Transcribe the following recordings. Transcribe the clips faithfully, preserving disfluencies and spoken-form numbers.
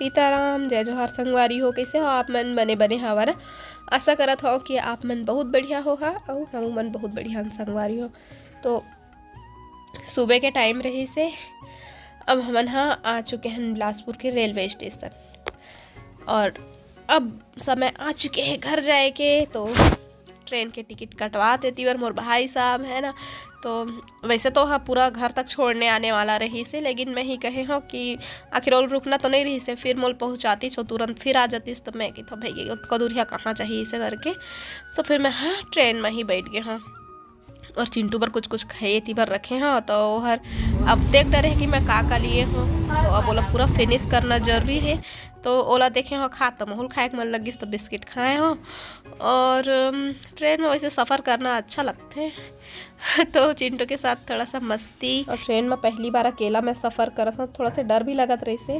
सीताराम, जय जोहार संगवारी हो, कइसे हो आप मन? बने बने हवा ना? आशा करत हो कि आप मन बहुत बढ़िया हो हा, अउ हम मन बहुत बढ़िया हन संगवारी हो। तो सुबह के टाइम रहिस हे, अब हमन हा आ चुके हन बिलासपुर के रेलवे स्टेशन, और अब समय आ चुके हे घर जाए के। तो ट्रेन के टिकट कटवा देती बर मोर भाई साहब है ना, तो वैसे तो हा पूरा घर तक छोड़ने आने वाला रहिस हे, लेकिन मैं ही कहे हो कि आखिर और रुकना तो नहीं रहिस हे, फिर मोल पहुँचाती छो तुरंत फिर आ जातीस, तो मैं कही तो भैया ओतका दूरिहा कहाँ चाहिए इसे करके, तो फिर मैं हा ट्रेन में ही बैठ गए हूँ। और चिंटू बर कुछ कुछ खाए ती बर रखे हो, तो हर अब देख डरे है कि मैं का का लिए हूँ, तो अब ओला पूरा फिनिश करना जरूरी है। तो ओला देखे हो खा तो महूल खाए के मन लगिस, तो बिस्किट खाए हो। और अम, ट्रेन में वैसे सफ़र करना अच्छा लगता है। तो चिंटू के साथ थोड़ा सा मस्ती। और ट्रेन में पहली बार अकेला मैं सफ़र करत हूँ, थोड़ा सा डर भी लगत रहिस हे,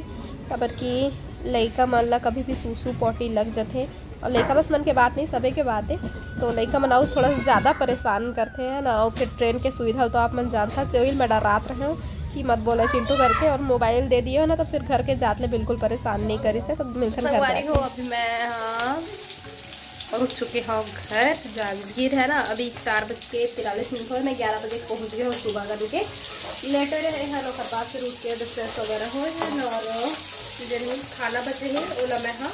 काबर कि लइका मन ला कभी भी सूसू पॉटी लग जथे। और लइका बस मन के बात नहीं, सबे के बात है। तो लइका मन अउ थोड़ा सा ज़्यादा परेशान करथे है ना। और फिर ट्रेन के सुविधा तो आप मन जानथा, चोइल में डरात रहे हो कि मत बोले चिंटू करके, और मोबाइल दे दिए हो ना, तो फिर घर के जात ले बिल्कुल परेशान नहीं करिस हे। तो मिलथन घर संगवारी जाके। हो, अभी मैं, हाँ, पहुँच चुके हो घर जागीर है ना। अभी चार बज के तिरालीस मिनट हो, मैं ग्यारह बजे पहुँच गए हो सुबह करके। लेटे रहे हैं, ओकर बाद फिर उठ के फ्रेश वगैरह हो है ना, और जन खाना बचे है, ओला मैं हाँ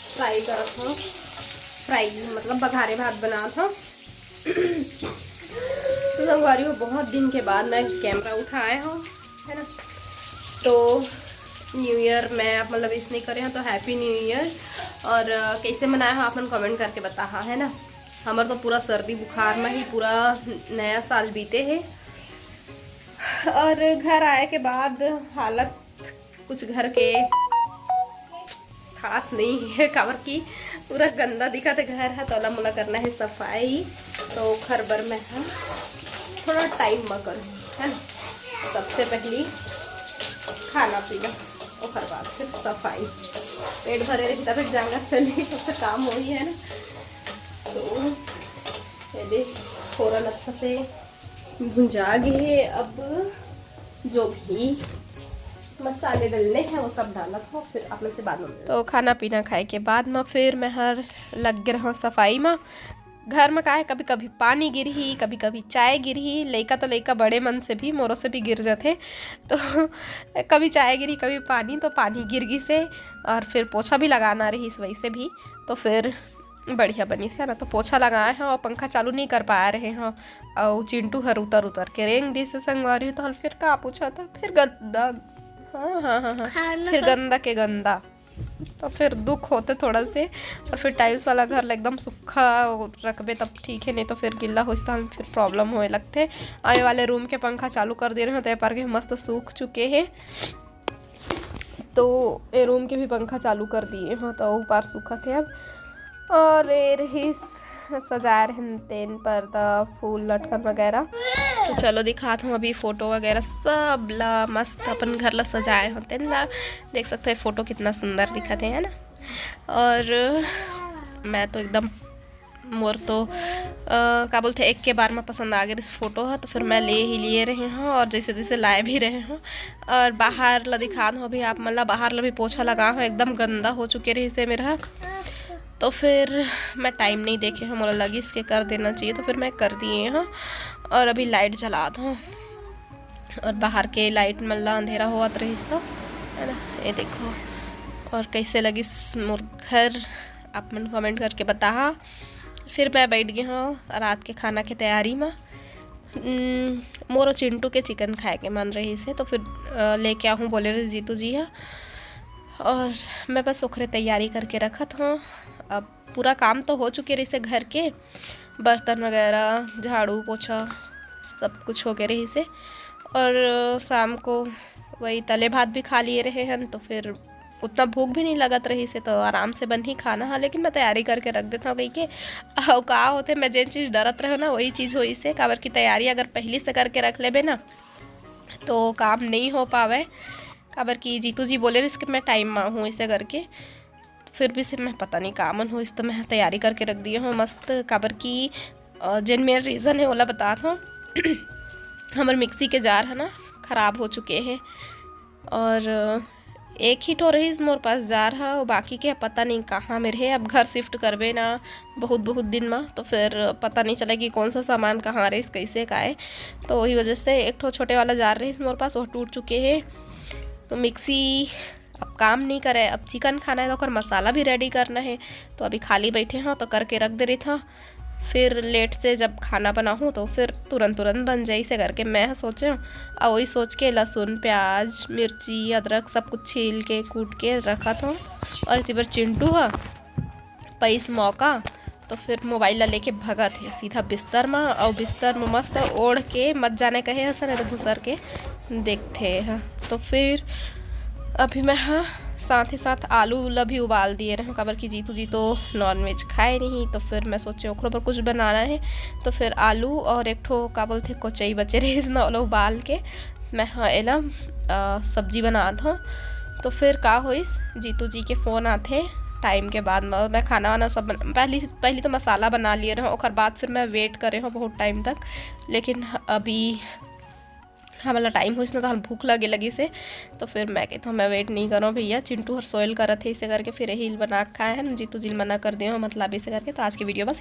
फ्राई करत हूँ, फ्राई मतलब बघारे भात बनात हूँ। तो संगवारी हो, बहुत दिन के बाद मैं कैमरा उठाए हूँ, है ना। तो न्यू ईयर मैं आप मतलब विश नहीं करे हो, तो हैप्पी न्यू ईयर। और अ, कैसे मनाया हो आप मन कमेंट करके बताहा, है ना। हमर तो पूरा सर्दी बुखार में ही पूरा नया साल बीते है। और घर आए के बाद हालत कुछ घर के खास नहीं है, काबर कि पूरा गंदा दिखत हे घर है, तो ओला मोला करना है सफाई। तो ओखर बर मैं ह थोड़ा टाइम म करूँ, है ना। सबसे पहली खाना पीना, ओखर बाद फिर सफाई। पेट भरे रही तब जांगर चली, तब तो काम होही, है ना। तो ये दे, फोरन अच्छा से भुंजा गए है। अब जो भी मसाले डलने हैं वो सब डालत हो, फिर आप मन से बाद में मिलत। तो खाना पीना खाए के बाद म फिर मैं हर लग गे रहूँ सफाई म। घर म का है, कभी कभी पानी गिरही, कभी कभी चाय गिरही। लइका तो लइका, बड़े मन से भी, मोरो से भी गिर जाथे। तो कभी चाय गिरही, कभी पानी, तो पानी गिर गिस हे। और फिर पोछा भी लगाना रहिस वैसे भी, तो फिर बढ़िया बनिस हे ना। तो पोछा लगाए हो और पंखा चालू नहीं कर पाए रहे हो, और चिंटू हर उतर उतर के रेंग दिस हे संगवारी। तो फिर का पूछा था, फिर गंदा, हाँ हाँ हाँ हाँ, खाना फिर गंदा के गंदा। तो फिर दुख होते थोड़ा से। और फिर टाइल्स वाला घर ला एकदम सूखा रखबे तब ठीक है, नहीं तो फिर गिल्ला होइस त फिर प्रॉब्लम होए लगथे। आए वाले रूम के पंखा चालू कर दे रहे हो, तो ये पार के मस्त सूख चुके हैं। तो ए रूम के भी पंखा चालू कर दिए हो, तो ऊपर सूखत हे अब। और ए रहिस सजाए रहन तेन, पर्दा, फूल, लटकन वगैरह। तो चलो दिखात हूँ अभी फोटो वगैरह सब ला, मस्त अपन घर ला सजाए हो तेन ला। देख सकते हो फोटो कितना सुंदर दिखत हे, है ना। और मैं तो एकदम, मोर तो अ, का बोलथे, एक के बार में पसंद आ गए इस फोटो है, तो फिर मैं ले ही लिए रहे हूँ और जैसे तैसे लाए भी रहे हूँ। और बाहर ला दिखा दो अभी आप मन ला, बाहर ला भी पोछा लगा हूँ, एकदम गंदा हो चुके रहिस हे मेरा। तो फिर मैं टाइम नहीं देखे हूँ, मोला लगिस के कर देना चाहिए, तो फिर मैं कर दिए हूँ। और अभी लाइट जला दो, और बाहर के लाइट मन ला अंधेरा होवत रहिस तो, है ना। ये देखो, और कैसे लगिस मोर घर, आप मन कमेंट करके बताहा। फिर मैं बैठ गई हूँ रात के खाना के तैयारी में। हम्म, मोर अउ चिंटू के चिकन खाए के मन रहिस हे, तो फिर अ, लेके आहूँ बोले रहिस जीतू जी हा। और मैं बस ओखरे तैयारी करके रखत हूँ। अब पूरा काम तो हो चुके रहिस हे घर के, बर्तन वगैरह, झाड़ू पोछा, सब कुछ हो गए रहिस हे। और शाम को वही तले भात भी खा लिए रहे हन, तो फिर उतना भूख भी नहीं लगत रहिस हे, तो आराम से बनही खाना हा। लेकिन मैं तैयारी करके रख देत हूँ कहिके। अउ का होथे, मैं जेन चीज़ डरत रहे ना, वही चीज़ होइस हे। काबर की तैयारी अगर पहली से करके रख लेबे ना, तो काम नहीं हो पावे। काबर की जीतू जी बोले रहिस कि मैं टाइम में हूँ, ऐसे करके। फिर भी से मैं पता नहीं का मन होइस, तो मैं तैयारी करके रख दिए हूँ मस्त। काबर की अ, जेन मेन रीज़न है, ओला बतात हूँ। हमर मिक्सी के जार है ना, ख़राब हो चुके हैं। और अ, एक ही ठो रहिस मोर पास जार ह, अउ बाकी के पता नहीं कहाँ में रहे। अब घर शिफ्ट करबे ना बहुत बहुत दिन म, तो फिर पता नहीं चले कि कौन सा सामान कहाँ रहिस, कैसे का है। तो वही वजह से एक ठो छोटे वाला जार रहिस मोर पास, वो टूट चुके हे। तो मिक्सी अब काम नहीं करे, अब चिकन खाना है तो ओकर मसाला भी रेडी करना है। तो अभी खाली बैठे हों तो करके रख दे रही था, फिर लेट से जब खाना बनाहूँ तो फिर तुरंत तुरंत बन जाई, इसे करके मैं सोचे। और वही सोच के लहसुन, प्याज, मिर्ची, अदरक सब कुछ छील के कूट के रखा था। और इतनी बार चिंटू ह पईस मौका, तो फिर मोबाइल ला लेके भगत हे सीधा बिस्तर म, और बिस्तर म मस्त ओढ़ के मत जाने कहे असन, नहीं तो घुसर के देखते हैं। तो फिर अभी मैं, हाँ, साथ ही साथ आलू ला भी उबाल दिए रहे, काबर कि जीतू जी तो नॉनवेज खाए नहीं, तो फिर मैं सोचे ओकरो पर कुछ बनाना है। तो फिर आलू और एक ठो का बोलते कोचई बचे रहिस ना, ओला उबाल के मैं, हाँ, एला, अ, सब्जी बनात हूँ। तो फिर का होइस, जीतू जी के फ़ोन आथे टाइम के बाद म, मैं खाना वाना सब बन-, पहली पहली तो मसाला बना लिए रहे, ओकर बाद फिर मैं वेट करे हूँ बहुत टाइम तक, लेकिन अभी हमला टाइम होइस ना, तो हम भूख लगे लगी से। तो फिर मैं कहता हूँ, मैं वेट नहीं करूँ भैया, चिंटू हर सोयल करत है, इसे करके फिर यही बना के खाए हैं। जीतू जी ल मना कर दे हो, मतलब, इसे करके। तो आज की वीडियो बस